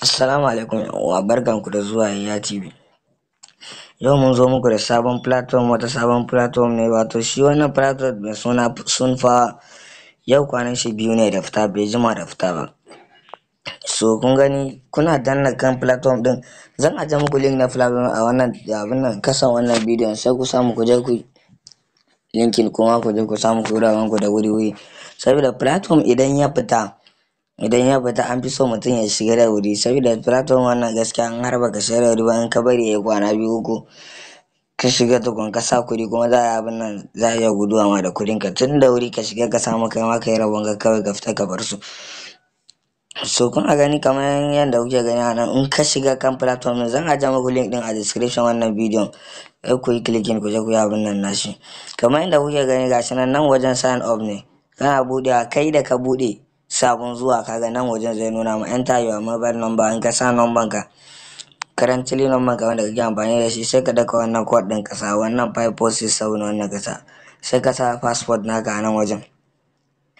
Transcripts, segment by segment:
Assalamu alaikum 'yan uwa, barkanku da zuwa Yahya TV. Yau mun zo muku da sabon platform, wata sabon platform ne, wato shi wannan platform mai suna Sunflower. Yau kwanan shi 2 ne da fita, bai jima da fita ba. So kun gani, kuna danna kan platform din, zan aje muku link na platform a wannan abin nan kasan wannan bidiyon, sai ku samu ku je ku linkin, kuma ku je ku samu ku ku da wuri wuri, saboda platform idan ya fita an fi so mutum ya shiga da wuri, saboda platform wannan gaskiya in har baka shiga da wuri ba, in ka bari yayi kwana 2, 3 ka shiga tukun ka sa kuɗi, kuma za a yi abin nan, za a iya guduwa ma da kuɗin ka. Tun da wuri ka shiga, ka samu kai ma ka yi rabon ka, kawai ka fita ka bar su. So kuna gani, kamar yadda kuke gani a nan, in ka shiga kan platform, zan aje muku link din a description wannan bidiyon, sai ku yi clicking ku je ku yi abin nan nashi. Kamar yadda kuke gani, gashi nan, nan wajen sign up ne. Kana buɗewa, kai da ka buɗe sabon zuwa, kaga nan wajen zai nuna ma "Enter your mobile number". In ka sa number ka, currently number ka wanda kake amfani da shi, sai ka daka wannan code din, ka sa wannan 5467 wannan ka sa, sai ka sa password naka a nan wajen.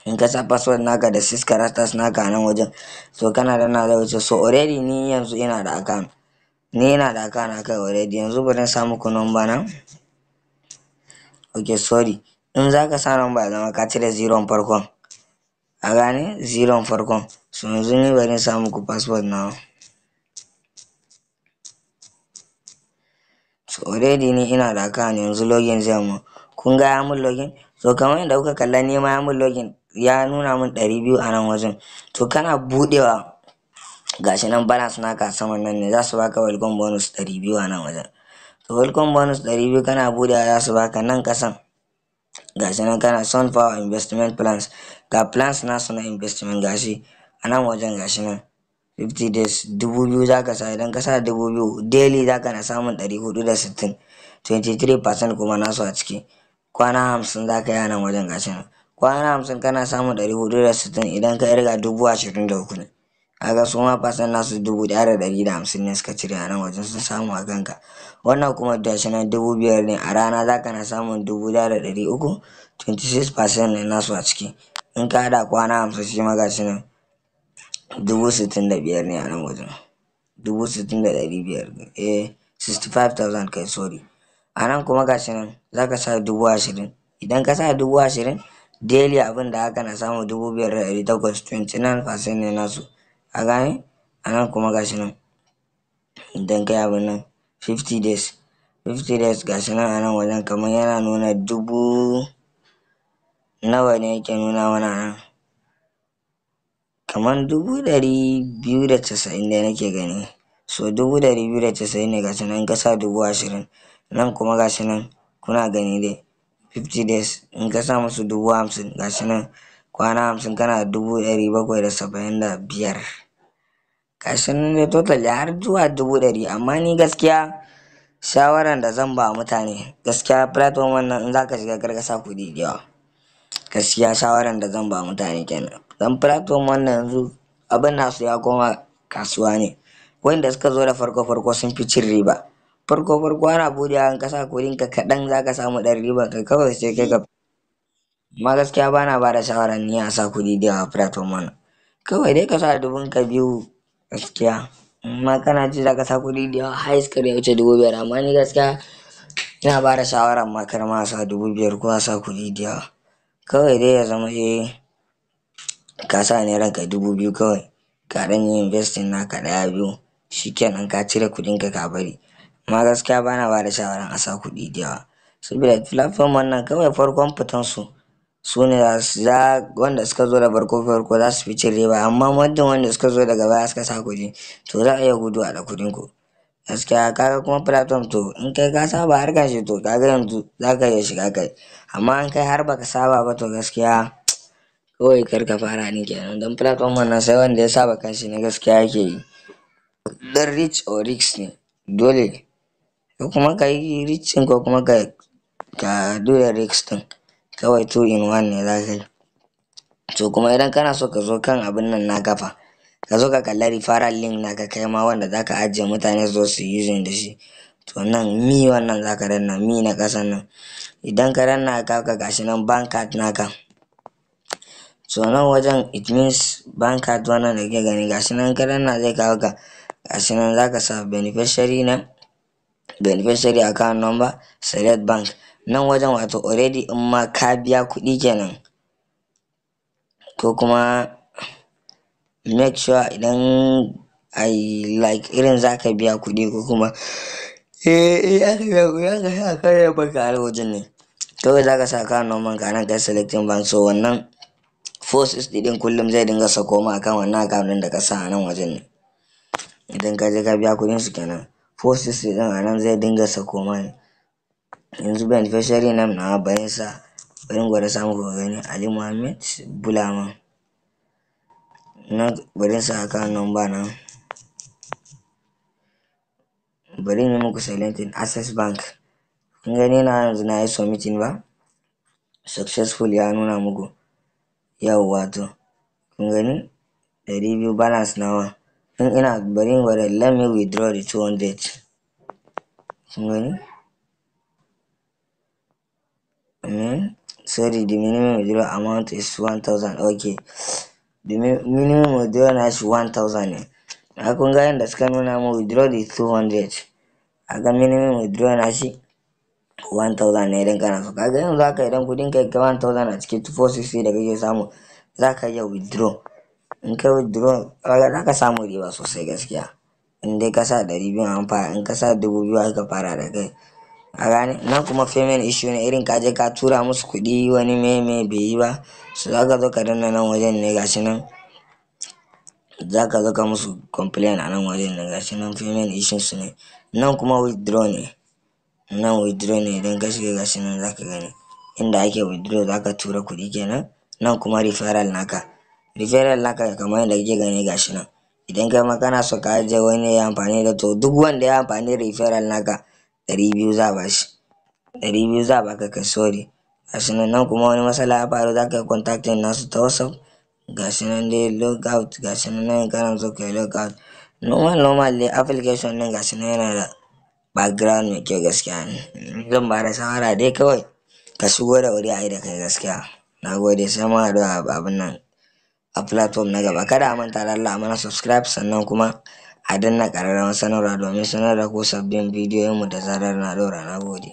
In ka sa password naka da six characters naka a nan wajen, so kana danna zai wuce. So already ni yanzu ina da account, ni ina da account akai already. Yanzu bari in sa muku number na. Okay, sorry, in za ka sa number ya zama ka cire zero farkon, a gane zero farkon. So yanzu ni bari in sa muku password nawa. So already ni ina da account, yanzu login zai mun. Kun ga ya mun login. So kamar yadda kuka kalla, ni ma ya mun login, ya nuna mun 200 a nan wajen. To kana buɗewa, gashi nan balance naka a saman nan ne, za su baka welcome bonus 200 a nan wajen. To welcome bonus 200, kana buɗewa za su baka nan ƙasan, gashi nan kana Sunflower investment plans, ga plans nasu na investment, gashi a nan wajen, gashi nan 50 days, 2000 za ka sa. Idan ka sa 2000, daily za ka na samun 460, 23% kuma nasu a ciki. Kwana 50 za ka yi a nan wajen, gashi nan kwana 50 kana samun 460, idan ka irga 23,000 ne. Kaga su ma percent nasu 1,150 ne suka cire a nan wajen, sun samu a kanka. Wannan kuma gashi nan 5000 ne, a rana za ka na samun 1,300, 26% ne nasu a ciki. In ka haɗa kwana 50, shi ma gashi nan 65,000 ne a nan wajen, 60,500, eh, 65,000 kai, sorry. A nan kuma gashi nan za ka sa 20,000. Idan ka sa 20,000, daily abin da haka na samu 5,800, 29% ne nasu, a gane. A nan kuma gashi nan, idan kai abin nan 50 days, 50 days, gashi nan a nan wajen kamar yana nuna dubu nawa ne yake nuna mana nan, kamar 290,000 ne nake gani. So 290,000 ne, gashi nan in ka sa 20,000. Nan kuma gashi nan kuna gani dai 50 days, in ka sa musu 50,000, gashi nan kwana 50 kana 775,000, gashi nan dai total har zuwa 100,000. Amma ni gaskiya shawaran da zan ba mutane, gaskiya platform wannan in zaka shiga, kar ka sa kuɗi da yawa. Gaskiya shawaran da zan ba mutane kenan, dan platform wannan yanzu abin nasu ya koma kasuwa ne, wanda suka zo da farko farko sun fi cin riba. Farko farko ana buɗewa, in ka sa kuɗin ka kaɗan zaka samu ɗan riban ka kawai, sai kai ka. Amma gaskiya bana bada shawaran ni a sa kuɗi da yawa platform wannan. Kawai dai ka sa dubun ka biyu gaskiya. Amma kana ji zaka sa kuɗi da yawa, highest kar ya wuce 5,000. Amma ni gaskiya ina bada shawaran ma kar ma a sa 5,000 ko a sa kuɗi da yawa. Kawai dai ya zama eh ka sa nairan ka 2,000 kawai, ka ɗan yi investing naka ɗaya, biyu, shikenan ka cire kuɗin ka, ka bari. Amma gaskiya bana bada shawaran a sa kuɗi da yawa, saboda platform wannan kawai farkon fitan su, su ne za wanda suka zo da farko farko za su fi cin riba. Amma muddin wanda suka zo daga baya suka sa kuɗi, to za a iya guduwa da kuɗin ku gaskiya. Kaga kuma platform, to in kai ka saba harkar shi, to kaga yanzu za ka iya shiga kai. Amma in kai har baka saba ba, to gaskiya kawai kar ka fara ni kenan, don platform wannan sai wanda ya saba kanshi ne gaskiya yake yi, don rich or risk ne, dole ko kuma ka yi rich ko kuma ka do da risk din, kawai two in one ne za ka yi. To kuma idan kana so ka zo kan abin nan naka fa, ka zo ka kalla referral link naka kai ma, wanda za ka ajiye mutane su zo su yi using da shi, to nan me wannan za ka danna, me na ƙasan nan. Idan ka danna ka, gashi nan bank card naka. So nan wajen it means bank card wannan da kake gani, gashi nan, ka danna zai kawo ka. Gashi nan, zaka sa beneficiary name, beneficiary account number, select bank. Nan wajen wato already in ma ka biya kuɗi kenan, ko kuma make sure idan I like irin zaka biya kuɗi, ko kuma aka biya kuɗi, aka sa account number ka a wajen ne kawai. Zaka sa account number ka nan, kai selecting bank. So wannan 460 din kullum zai dinga sako ma akan wannan account din da ka sa a nan wajen ne. Idan ka je ka biya kuɗin su kenan, 460 din a nan zai dinga sako ma ne. Yanzu beneficiary name nawa, bari sa, bari in gwada sa muku gani, Ali Muhammad Bulama na. Bari sa account number na, bari in yi muku selecting Access Bank. Kun gani na yanzu na yi submitting ba, successful ya nuna muku. Yauwa, to kun gani, 200 balance nawa. In ina, bari in gwada, let me withdraw the 200. Kun gani? Sorry, the minimum withdrawal amount is 1000. Okay, the minimum withdrawal na shi 1000 ne. A kun ga yadda suka nuna mu withdraw the 200, a ga minimum withdrawal na shi 1000 ne. Idan kana so, kaga yanzu haka idan kudin ka kai 1000 a cikin 460 da kake samu, za ka iya withdraw. In ka withdraw, kaga za ka samu riba sosai gaskiya. In dai ka sa 200 an fara, in ka sa 2000 aka fara da kai, a gane. Nan kuma payment issue ne, irin ka je ka tura musu kuɗi, wani me bai yi ba. So za ka zo ka danna nan wajen ne, gashi nan, za ka zo ka musu complain a nan wajen ne. Gashi nan, payment issues ne. Nan kuma withdraw ne, nan withdraw ne. Idan ka shiga, gashi nan, za ka gani inda ake withdraw, za ka tura kuɗi kenan. Nan kuma referral naka, referral naka kamar yadda kake gani, gashi nan. Idan kai ma kana so ka ajiye wani ya amfani da, to duk wanda ya amfani da referral naka, 200 za a bashi, 200 za a baka kai, sorry. Gashi nan. Nan kuma wani matsala ya faru, za ka yi contacting nasu ta WhatsApp. Gashi nan dai, log out, gashi nan. Nan kana so ka yi log out, normal normal dai. Application ɗin gashi nan, yana da background mai kyau gaskiya. Zan ba da shawara dai kawai ka shigo da wuri a yi da kai gaskiya. Na gode, sai mun haɗu a abin nan, a platform na gaba. Kada a manta da Allah a mana subscribe, sannan kuma a danna ƙararrawar sanarwa domin sanar da ku sabbin bidiyoyinmu da zarar na ɗora. Na gode.